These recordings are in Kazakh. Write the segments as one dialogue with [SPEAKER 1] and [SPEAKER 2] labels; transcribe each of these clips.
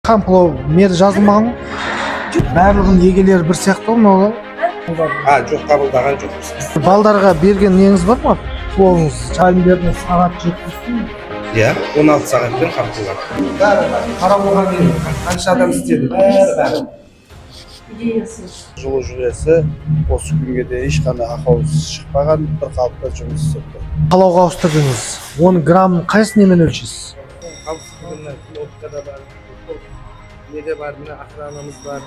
[SPEAKER 1] Қан пұлау мері жазылмаған ғой. Барлығының егелері бір сияқты ғой мынаулар.
[SPEAKER 2] А, жоқ, қабылдаған жоқпыз.
[SPEAKER 1] Балдарға берген неңіз бар ма, пловыңыз? Мұғалімдердің сағат жеткізсін.
[SPEAKER 2] Иә, 16 сағатпен қамтылған.
[SPEAKER 3] Бәрі қарап болған кейін қанша адам істеді, бәрі, бәрі.
[SPEAKER 4] Идеясы.
[SPEAKER 5] Жылу жүйесі осы күнге дейін ешқандай ақаусыз шықпаған, бір қалыпта жұмыс істеп тұр.
[SPEAKER 1] Палауға ауыстырдыңыз, оның граммын қайсы немен өлшейсіз?
[SPEAKER 3] Қауіпсіздігіне кнопка да бар, не де бар, мына охранамыз бар.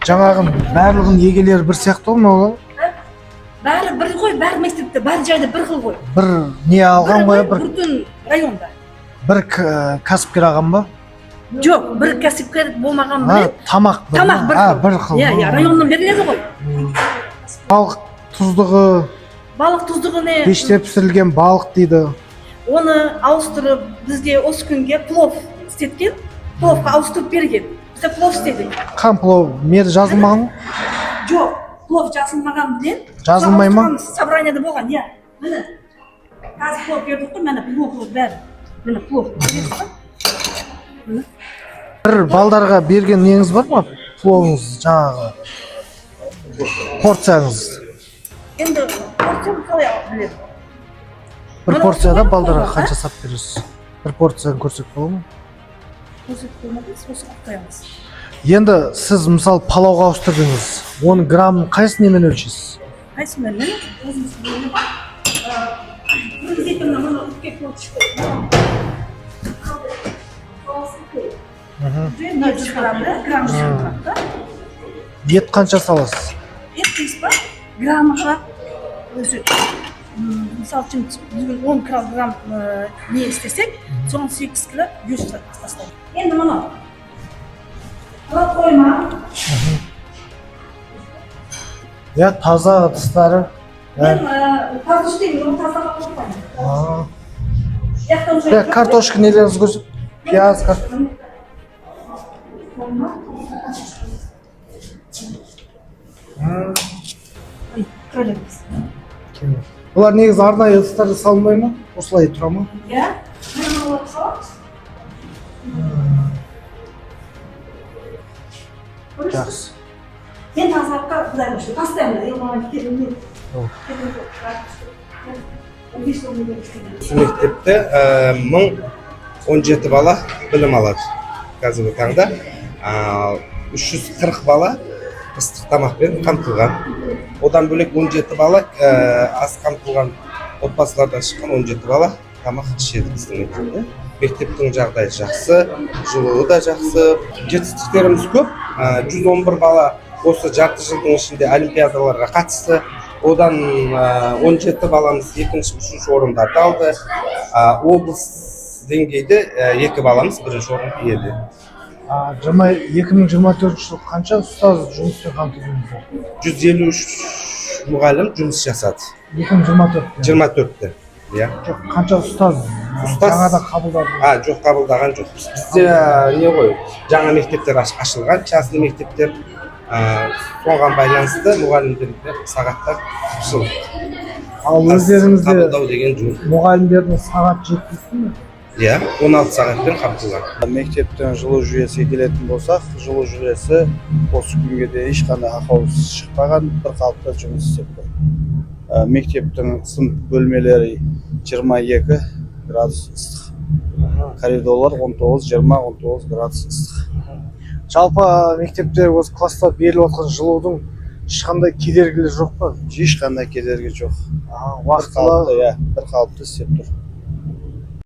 [SPEAKER 1] Жаңағы барлығының егелері бір сияқты ғой мынаулар.
[SPEAKER 4] Бәрі бір ғой, бәрі мектепте, бәрі жайда бір қыл ғой.
[SPEAKER 1] Бір не алған ғой, бір
[SPEAKER 4] Бүтін районда.
[SPEAKER 1] бір кәсіпкер алған ба?
[SPEAKER 4] Жоқ, бір кәсіпкер болмаған
[SPEAKER 1] А,
[SPEAKER 4] білен.
[SPEAKER 1] тамақ бір
[SPEAKER 4] Тамақ
[SPEAKER 1] ма?
[SPEAKER 4] бір
[SPEAKER 1] А,
[SPEAKER 4] қыл.
[SPEAKER 1] бір қыл.
[SPEAKER 4] Иә, районнан беріледі ғой.
[SPEAKER 1] Балық тұздығы.
[SPEAKER 4] Балық тұздығы не?
[SPEAKER 1] Пеште пісірілген балық дейді.
[SPEAKER 4] Оны ауыстырып, бізге осы күнге плов істеткен, пловқа ауыстырып берген. Біз де плов істедік.
[SPEAKER 1] Қан пұлау мері жазылмаған ғой.
[SPEAKER 4] Жоқ, плов жазылмаған білен.
[SPEAKER 1] Жазылмай ма?
[SPEAKER 4] Собранияда болған, иә. Міне. Қазір плов бердік қой, міне плов бәрі. Міне плов. Көресіз ба? Міне.
[SPEAKER 1] Бір балдарға берген неңіз бар ма, пловыңыз, жаңағы порцияңыз?
[SPEAKER 4] Енді порцияны қалай білемін?
[SPEAKER 1] Бір
[SPEAKER 4] Мына
[SPEAKER 1] порцияда
[SPEAKER 4] осылай
[SPEAKER 1] балдарға
[SPEAKER 4] қойған,
[SPEAKER 1] қанша сап бересіз? Бір порцияны көрсек бола ма?
[SPEAKER 4] Көрсетіп қоймадыңыз, сосын алып қоямыз.
[SPEAKER 1] Енді сіз, мысалы, палауға ауыстырдыңыз, оның граммын қайсы немен өлшейсіз?
[SPEAKER 4] Қайсымен? Міне, өзіміз бөліп бар. Бір где-то мына үлкен квоточка. Мына 100 грамм да, грамм 100 грамм да.
[SPEAKER 1] Ет қанша саласыз?
[SPEAKER 4] Ет дейсіз ба? Граммға өзі мысалы үшін бүгін 10 килограмм не істесек, соның 8 кило 100 тастаймыз. Енді мынау. Мына қойма.
[SPEAKER 1] Иә, таза ыдыстары.
[SPEAKER 4] Мен таза істеймін, оны тазаға қоймаймын.
[SPEAKER 1] А.
[SPEAKER 4] Жақтан
[SPEAKER 1] Иә, картошка нелеріңізді көрсет, пияз.
[SPEAKER 4] Қойма. Көреміз.
[SPEAKER 1] Бұлар негізі арнайы ыдыстарда салынбай ма, осылай тұра ма?
[SPEAKER 4] Иә. Міне, мыналарды саламыз. Көресіз?
[SPEAKER 1] Жақсы.
[SPEAKER 4] Мен тазалыққа, құдайға шүкір, постоянно я маған келгенде
[SPEAKER 1] О.
[SPEAKER 4] 15 жыл істеймін.
[SPEAKER 2] Осы мектепте 1017 бала білім алады қазіргі таңда. 340 бала ыстық тамақпен қамтылған. Одан бөлек 17 бала, аз қамтылған отбасылардан шыққан 17 бала тамақ ішеді біздің мектепте. Мектептің жағдайы жақсы, жылуы да жақсы, жетістіктеріміз көп. 111 бала осы жарты жылдың ішінде олимпиадаларға қатысты. Одан 17 баламыз екінші, үшінші орындарды алды. Облыс деңгейде екі баламыз бірінші орын иеледі.
[SPEAKER 1] А, 2024 жылы қанша ұстаз жұмыспен қамтыдыңыздар?
[SPEAKER 2] 153 мұғалім жұмыс жасады.
[SPEAKER 1] 2024-те?
[SPEAKER 2] 24-те, иә.
[SPEAKER 1] Жоқ, қанша ұстаз
[SPEAKER 2] Ұстаз?
[SPEAKER 1] жаңадан қабылдадыңыз?
[SPEAKER 2] А, жоқ, қабылдаған жоқпыз. Бізде не ғой, жаңа мектептер ашылған, частный мектептер, соған байланысты мұғалімдерге сағаттар тапшылық.
[SPEAKER 1] Ал өздеріңізде
[SPEAKER 2] Қабылдау деген жоқ.
[SPEAKER 1] мұғалімдердің сағат жеткілікті ме?
[SPEAKER 2] Иә, 16 сағатпен қамтылған.
[SPEAKER 5] Мектептің жылу жүйесіне келетін болсақ, жылу жүйесі осы күнге дейін ешқандай ақаусыз шықпаған, бір қалыпта жұмыс істеп тұр. Мектептің сынып бөлмелері 22 градус ыстық, коридорлар 19, 20, 19 градус ыстық.
[SPEAKER 1] Жалпы мектепте осы класста беріліп жатқан жылудың ешқандай кедергілері жоқ па?
[SPEAKER 5] Ешқандай кедергі жоқ.
[SPEAKER 1] А,
[SPEAKER 5] Бір
[SPEAKER 1] уақытылы
[SPEAKER 5] қалыпты, иә, бір қалыпты істеп тұр.